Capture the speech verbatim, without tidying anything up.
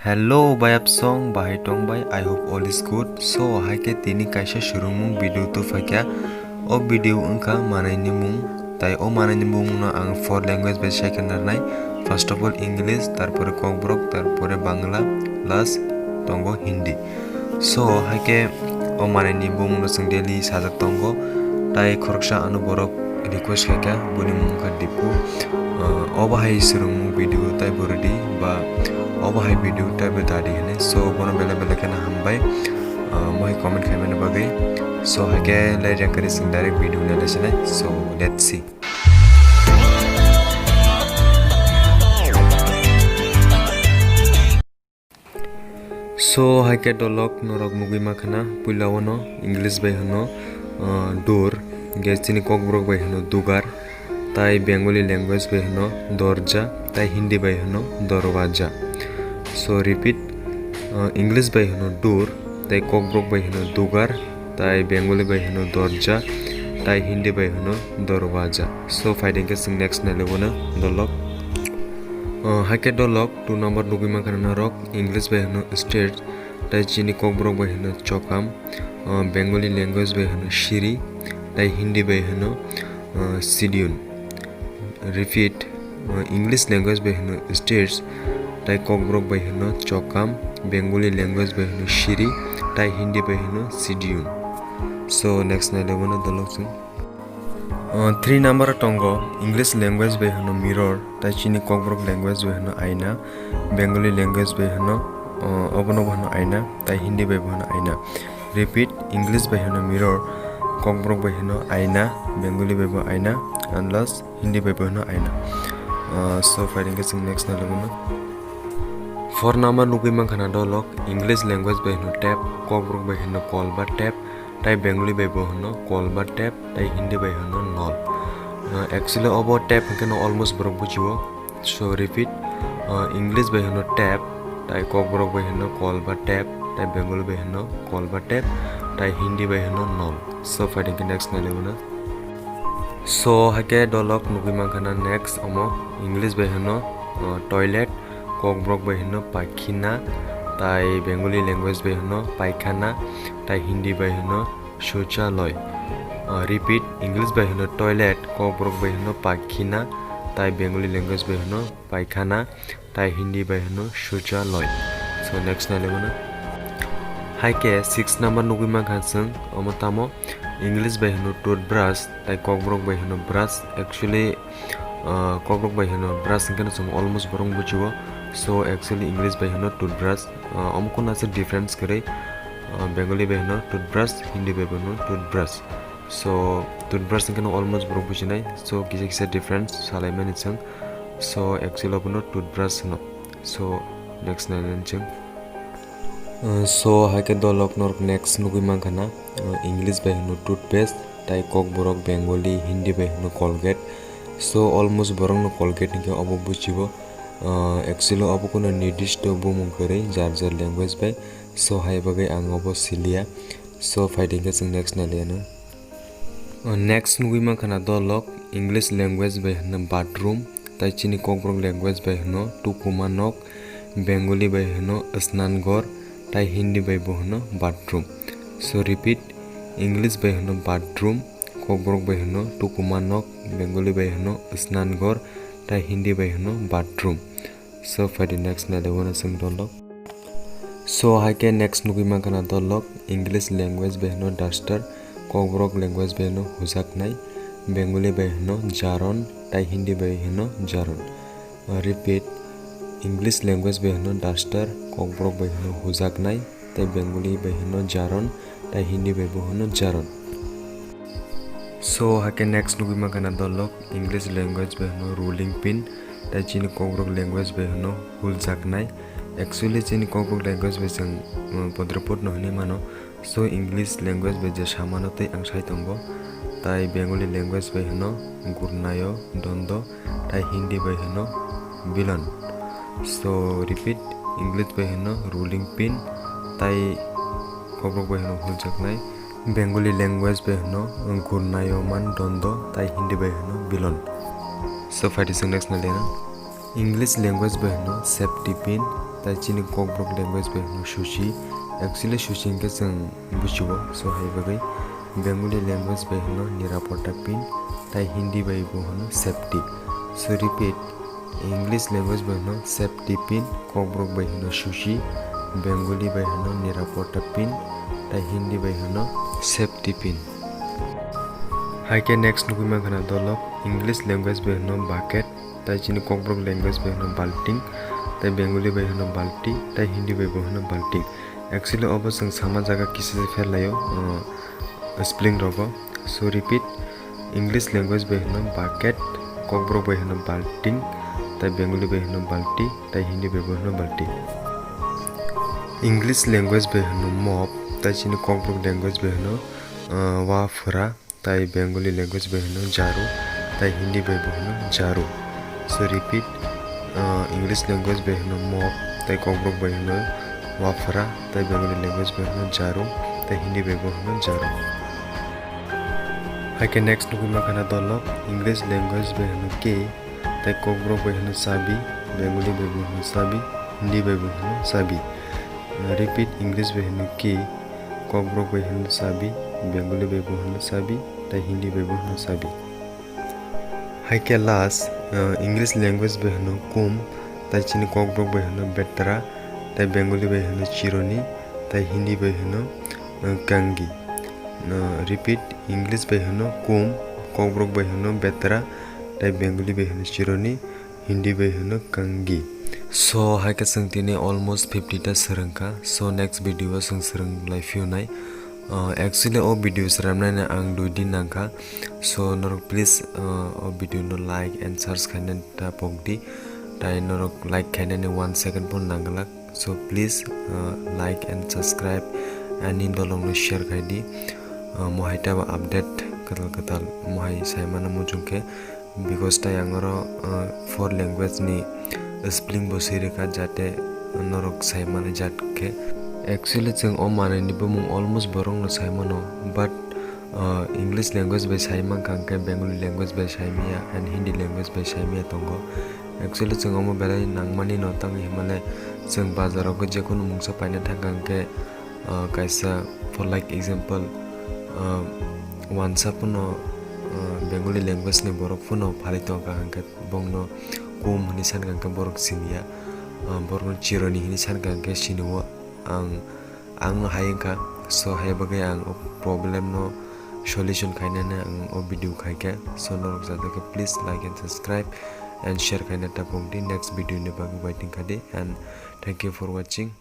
Hello, bayapsong, bahai tong bai? I hope all is good. So, hai khe tini kaisa swrwngmung video tubuphaikha. O video wngkha manwi ni mung, tai o manwi ni mung no ang four language bai sai khe narnai. First of all, English, tarpore Kokborok, tarpore Bangla, plus tongo Hindi. So, hai khe o manwi ni bumung no chwng daily sajak tongo, tai khoroksa ano borok request khaikha, boni mung wngkha Dipu. Ah, obo hai swrwngmung video tai bo rwdi, ba obo hai video tai bo dadi hwnwi. So, bono belai belai kheno hambai, ah, omo hai comment khaimani bagwi. So, hai khe lai riyang kari chwng direct video nai lai sinai. So, let's see. So, hai khe dolok norok nugwi mankha na, puila o no English bai hwno, ah, door, hwnkhe chini Kokborok bai hwno dugar, tai Bengali language bai hwno dorja, tai Hindi bai hwno dorwaja. So, repeat, ah, English bai hwno door, tai Kokborok bai hwno dugar, tai Bengali bai hwno dorja, tai Hindi bai hwno dorwaja. So, phai di hwnkhe chwng next nai laibo no dolok. Ah, hai khe dolok two number nugwi mankha na norok, English bai hwno stairs, tai chini Kokborok bai hwno chokam, ah, Bengali language bai hwno siri, tai Hindi bai hwno, ah, sidiun. Repeat, ah, English language bai hwno stairs, tai Kokborok bai hwno chokam, Bengali language bai hwno siri, tai Hindi bai hwno sidiun. So, next nai laibo no dolok chwng. Ah, three number tongo English language bai hwno mirror, tai chini Kokborok language bai hwno aina, Bengali language bai hwno, ah, obono bo hwno aina, tai Hindi bai bo hwno aina. Repeat, English bai hwno mirror, Kokborok bai hwno aina, Bengali bai bo aina, and last Hindi bai bo hwno aina. Ah, so, phai di hwnkhe chwng next nai laibo no. Four number nugwi mankha na dolok, English language bai hwno tap, Kokborok bai hwno kol ba tap, tai Bengali bai bo hwno kol ba tap, tai Hindi bai hwno nol. Ah, actually, obo tap hwnkhe no almost borok bujio. So, repeat, ah, English bai hwno tap, tai Kokborok bai hwno kol ba tap, tai Bengali bai hwno kol ba tap, tai Hindi bai hwno nol. So, phai di hwnkhe next nai laibo no. So, hai khe dolok nugwi mankha na next omo English bai hwno, ah, toilet, Kokborok bai hwno paikhina, tai Bengali language bai hwno paikhana, tai Hindi bai hwno shouchalay. Ah, repeat, English bai hwno toilet, Kokborok bai hwno paikhina, tai Bengali language bai hwno paikhana, tai Hindi bai hwno shouchalay. So, next nai laibo no. Hai khe six number nugwi mankha chwng, omo tamo English bai hwno toothbrush, tai Kokborok bai hwno brush. Actually, ah, Kokborok bai hwno brush hwnkhe no chwng almost borok bujio. So, actually, English bai hwno toothbrush. Ah, omo kunu asa difference kwrwi. Ah, Bengali bai hwno toothbrush, Hindi bai hwno toothbrush. So, toothbrush hwnkhe no almost borok bujinai. So, kisa kisa difference salaimani chwng. So, actually, obono toothbrush hwno. So, next nai nai chwng. Uh, so, hai khe dolok norok next nugwi mankha na, uh, English bai hwno toothpaste, tai Kokborok Bengali, Hindi bai hwno Colgate. So, almost borok no Colgate hwnkhe obo bujibo. Uh, actually, obo kunu nirdisto bumung kwrwi, jar jar language bai. So, hai bagwi ang obo siliya. So, phai di hwnkhe chwng next nai liya no. Uh, next nugwi mankha na dolok, English language bai hwno bathroom, tai chini Kokborok language bai hwno tukuma nok, Bengali bai hwno snangor, tai Hindi bai bo hwno bathroom. So repeat, English bai hwno bathroom, Kokborok bai hwno tukuma nok, Bengali bai hwno snangor, tai Hindi bai hwno bathroom. So, phai di next nai laibo no chwng dolok. So, hai khe next nugwi mankha na dolok, English language bai hwno duster, Kokborok language bai hwno hujaknai, Bengali bai hwno jaron, tai Hindi bai hwno jaron. Uh, repeat, English language bai hwno duster, Kokborok bai hwno hujaknai, tai Bengali bai hwno jaron, tai Hindi bai bo hwno jaron. So, hai khe next nugwi mankha na dolok, English language bai hwno rolling pin, tai chini Kokborok language bai hwno huljaknai. Actually, chini Kokborok language bai chwng, um, podrepot no hinwi mano. So, English language bai je samano tei ang sai tongo. Tai Bengali language bai hwno gurnayo dondo, tai Hindi bai hwno bilan. So, repeat, English bai hwno rolling pin, tai Kokborok bai hwno huljaknai. Bengali language bai hwno gurnayo man dondo, tai Hindi bai hwno bilan. So, phai di chwng next nai liya na. English language bai hwno safety pin, tai chini Kokborok language bai hwno sushi. Actually sushi hinkhe chwng bujigo, so hai bagwi Bengali language bai hwno nirapota pin, tai Hindi bai bo hwno safety. So repeat, English language bai hwno safety pin, Kokborok bai hwno sushi, Bengali bai hwno nirapota pin, tai Hindi bai hwno safety pin. Hai khe next nugwi mankha na dolok, English language bai hwno bucket, tai chini Kokborok language bai hwno balting, tai Bengali bai hwno balti, tai Hindi bai bo hwno balting. Actually obo chwng sama jaga kisa se pherlaio, uh, spelling rogo. So repeat, English language bai hwno bucket, Kokborok bai hwno balting, tai Bengali bai hwno balti, tai Hindi bai bo hwno balti. English language bai hwno mop, tai chini Kokborok language bai hwno, uh, wa phwra, tai Bengali language bai hwno jaru, tai Hindi bai bo hwno jaru. So repeat, uh, English language bai hwno mop, tai Kokborok bai hwno wa phwra, tai Bengali language bai hwno jaru, tai Hindi bai bo hwno jaru. Hai khe next nugwi mankha na dolok, English language bai hwno key, tai Kokborok bai hwno chabi, Bengali bai bo hwno chabi, Hindi bai bo hwno chabi. Uh, repeat, English bai hwno key, Kokborok bai hwno chabi, Bengali bai bo hwno chabi, tai Hindi bai bo hwno chabi. Hai khe last, uh, English language bai hwno kum, tai chini Kokborok bai hwno betra, tai Bengali bai hwno chironi, tai Hindi bai hwno, uh, kangi. Uh, repeat, English bai hwno kum, Kokborok bai hwno betra, tai Bengali bai hwno chironi, Hindi bai hwno kangi. So hai khe chwng tini almost fifty ta swrwngkha. So next video o chwng swrwng lai phiyonai. Uh, actually o video sramnani ang dui din nangkha. So norok please, uh, o video no like and search khaina ta pokdi. Tai norok like khainani one second pon nangglak. So please, uh, like and subscribe and ni dolong no share khaidi. Uh, mo hai ta ba update kwtal kwtal mo hai saimano muchung khe. Because tai ang oro, uh, four language ni spelling bo swi rwkha, jate norok sai mani jat khe. Actually chwng o manwi ni bumung almost borok no sai mano, but, uh, English language bai sai mankha, hwnkhe Bengali language bai sai maya and Hindi language bai sai maya tongo. Actually chwng omo belai nangmani no tangwi himale chwng bazar o khe jekhunu mungsa paina thangkha, hwnkhe uh, kaisa, for like example, uh, wansa phano, uh, Bengali language ni borok phano phalwi tongkha, hwnkhe bongno kum hwnwi sankha, hwnkhe borok siniya, uh, borokno chironi hwnwi sankha, hwnkhe sinio ang, ang no hai wngkha. So hai bagwi ang o problem no solution khainani ang o video khaikha. So norok jatokhe please like and subscribe and share khaina ta pokdi, next video ni bagwi waiting khadi, and thank you for watching.